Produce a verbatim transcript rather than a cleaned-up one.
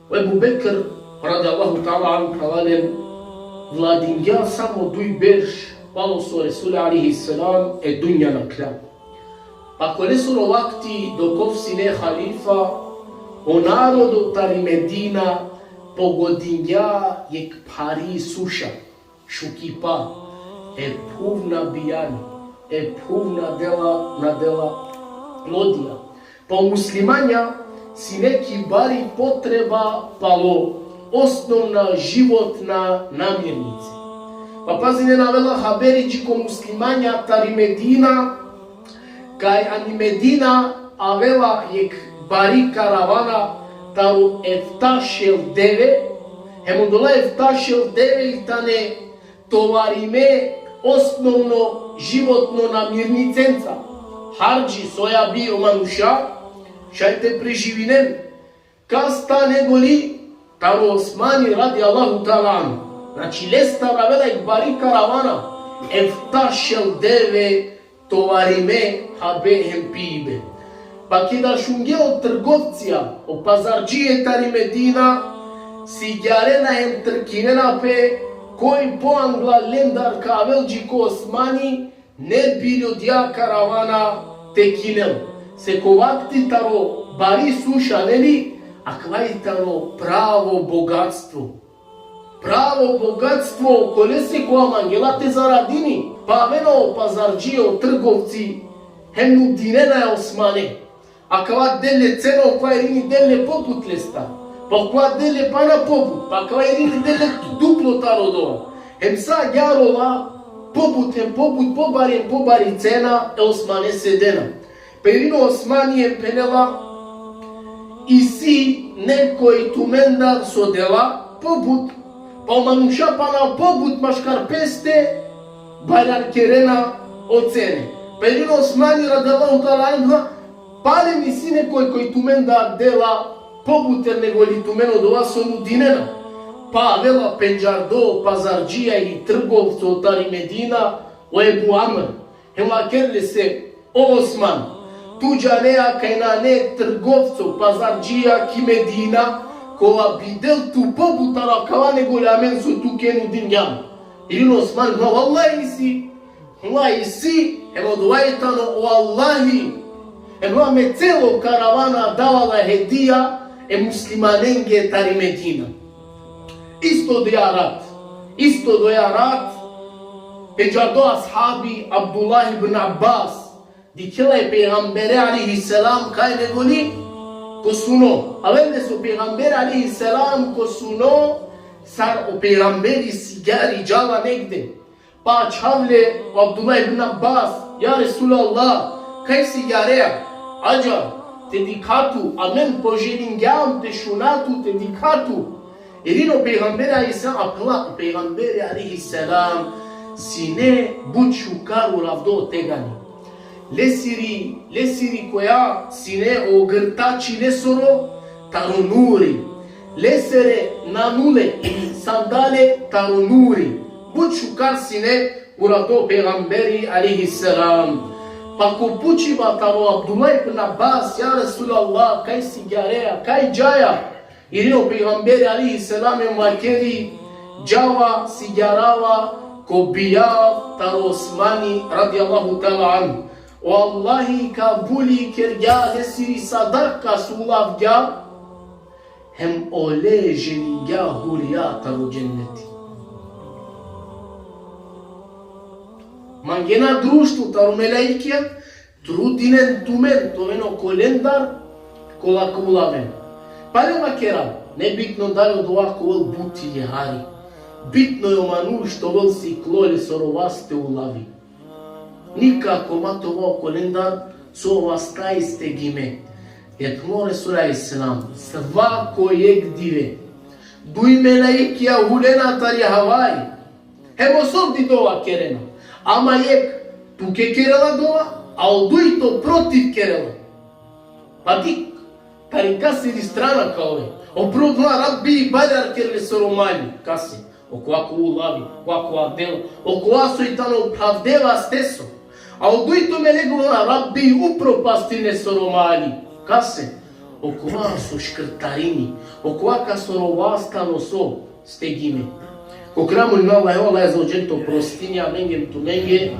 O Ebu Bekr, radijallahu ta'ala anhu, phralalen, vladingja samo duj berš, palo so Resul alejhi selam e dunja nakhla. Pa kolesoro vakti dok ov sine halifa, o narodo tari Medina pogodingja jekh phari suša, šukipa, e phuv na bijani, e phuv na dela, na dela plodija. Pa o muslimanja sine ki bari potreba palo osnovna životna namirnice. Pa pazinen, avela haberi dži ko muslimanja tari Medina, kaj ani Medina avela jekh bari karavana taro efta šel deve, hem odola efta šel deve i tane tovarime osnovno životno namirnicenca. Hardži, soja bi o manuša šaj te preživinen. Kas ta nego li? Taro Osmani, radijallahu ta'ala anhu. Znači, lestar avela jekh bari karavana, efta šel deve tovarime habe hem pibe. Pa keda šunge o trgovcija, o pazardžije tari Medina, sigjarena hem trkinena pe, koj po angla lendar ka avel dži ko Osmani, ne bi li odija karavana te kinel. Se ko vakti taro bari suša, neli, akava i tano pravo bogatstvo. Pravo bogatstvo, kolese kova mangela te zaradini. Pa avena o pazardžije, o trgovci, hem nudinena e Osmane. Akava del le cena, okova irini del le pobut lestar. Pa okova del le pana pobut, pa akava irini del le duplo taro dova. Hem sa agjaar ola pobut hem pobut, pobari hem pobari cena e Osmanese dena. Pa irini o Osmani hem phenela: Isi nekoj tumendar so dela pobut? Pa o manuša pana pobut maškar peste barjarkerena o cene. Pa irini o Osmani, radijallahu ta'ala anhu: Palem isi nekoj koj tumendar dela pobuter nego li tumen odova so nudinena? Pa avela pendžardo pazardžija i trgovco tari Medina, o Ebu Amr. Hem vakerel lese: O Osman, tu džanea kaj nane trgovco, pazardžija ki Medina, kova bi del tu pobut taro akava nego li amen so tuke nudingjam. Irini o Osman: Ma vallahi isi. Vallahi isi, hem odova i tano o Allahi. Hem me celo karavana dava la hedija e muslimanenge tari Medina. Isto odoja rat, isto odoja rat, pendžardo ashabi Abdullah ibn Abbas dikhela e pejgambere alejhi selam kaj nego li ko suno. Avela lese o pejgamberi alejhi selam ko suno, sar o pejgamberi sigjari, džala negde. Pa ačhavle o Abdullah ibn Abbas: Ja Resulallah, kaj sigjareja? Adža, te dikha tu, amen poželingjam te šuna tu, te dikha tu. Irini o pejgamberi alejhi selam, a phenela: O pejgamberi alejhi selam sine but šukar uravdo tegani. Lesiri, lesiri koja sine o grtači lesoro taro nuri. Lesere nanule ili sandale taro nuri. But šukar sine uravdo pejgamberi alejhi selam. Pa ko pučiba taro Abdullah ibn Abbas: Ja Resulallah, kaj sigjareja, kaj džaja? Irini o pejgamberi alejhi selam hem vakeri: Džava, sigjarava ko bijav taro Osmani, radijallahu ta'ala anhu. O Allahi kabuli kergja lesiri sadaka so ulavgja, hem ole ženingja hurija taro dženneti. Mangena društvo taro melaikija, trudinen tumen te oven okolendar kola ka ulaven. Pa le vakera, nebitno dali odova ka ovel but ili hari. Bitno i o manuš te ovel siklo lesoro vaste ulavi. Nikako ma te ova okolendar so vaste istegime. Jer phenela o Resul alejhi selam, svako jekh dive duj melaikija hulena tari havai. Hem o sov di dova kerena. Ama jekh tuke kerela dova, a o dujto protiv kerela. Pa dikh, tari kasiri strana ka ove. O prvo: Rabbi, barjar ker lesoro mali. Kase? Okova ko ulavi, okova ko dela, okova soj tano phravde vasteso. A o dujto melek: Rabbi, upropastin lesoro mali. Kase? Okova so škrtarini, okova kasoro vas tano so stegime. Ko kraja molimo Allah, Allah azze ve dželle te oprostini amenge, tumenge.